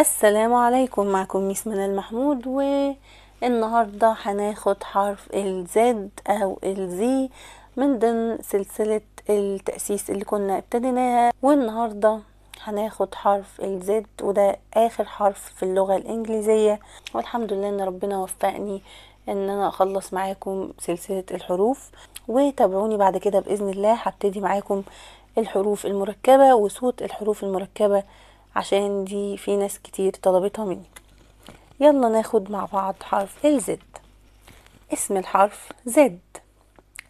السلام عليكم، معكم Miss منال محمود. والنهاردة هناخد حرف ال Z او ال Z من ضمن سلسلة التأسيس اللي كنا ابتديناها. والنهاردة هناخد حرف ال Z، وده اخر حرف في اللغة الانجليزية. والحمد لله ان ربنا وفقني ان انا اخلص معاكم سلسلة الحروف، وتابعوني بعد كده بإذن الله هبتدي معاكم الحروف المركبة وصوت الحروف المركبة، عشان دي في ناس كتير طلبتها مني. يلا ناخد مع بعض حرف ال Z. اسم الحرف Z،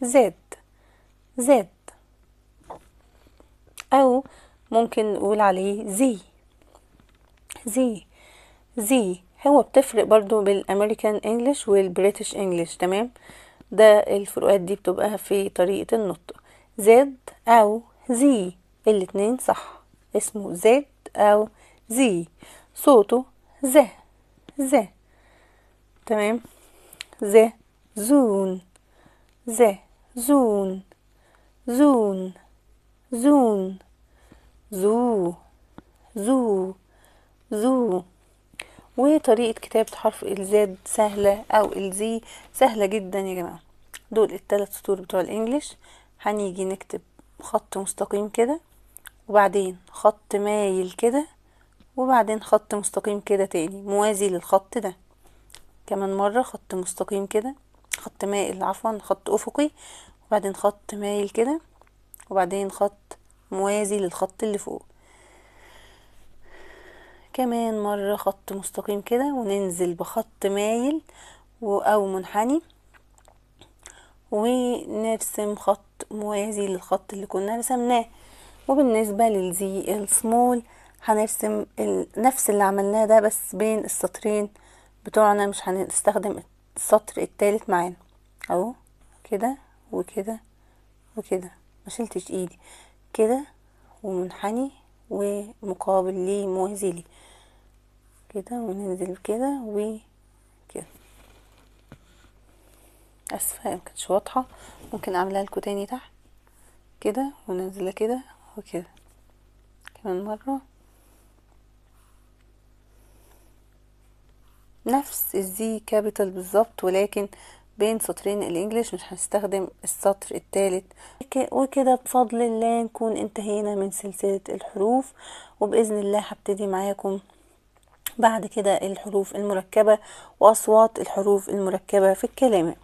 Z، Z، او ممكن نقول عليه زي، زي، زي. هو بتفرق برضو بال American English وال British English، تمام؟ ده الفروقات دي بتبقى في طريقة النطق. Z او زي، الاتنين صح. اسمه Z او زي، صوته ز، ز، تمام؟ ز، زون، ز، زون، زون، زون، زو، زو، زو. وطريقة كتابة حرف ال Z سهلة، او ال Z سهلة جدا يا جماعة. دول التلات سطور بتوع ال English. هنيجي نكتب خط مستقيم كده، وبعدين خط مايل كده، وبعدين خط مستقيم كده تاني موازي للخط ده. كمان مرة خط مستقيم كده، خط مائل عفوا، خط افقي، وبعدين خط مايل كده، وبعدين خط موازي للخط اللي فوق. كمان مرة خط مستقيم كده، وننزل بخط مايل او منحني، ونرسم خط موازي للخط اللي كنا رسمناه. وبالنسبة لل Z ال small هنرسم نفس اللي عملناه ده، بس بين السطرين بتوعنا، مش هنستخدم السطر التالت معانا. اهو كده وكده وكده، ما شلتش ايدي كده، ومنحني ومقابل ليه موازي ليه كده، وننزل كده وكده. اسفه ما كانتش واضحه، ممكن اعملها لكم تاني تحت كده، وننزل كده وكده. كمان مره نفس ال Z capital بالظبط، ولكن بين سطرين ال English مش هنستخدم السطر الثالث. وكده بفضل الله نكون انتهينا من سلسلة الحروف، وبإذن الله هبتدي معاكم بعد كده الحروف المركبة وأصوات الحروف المركبة في الكلام.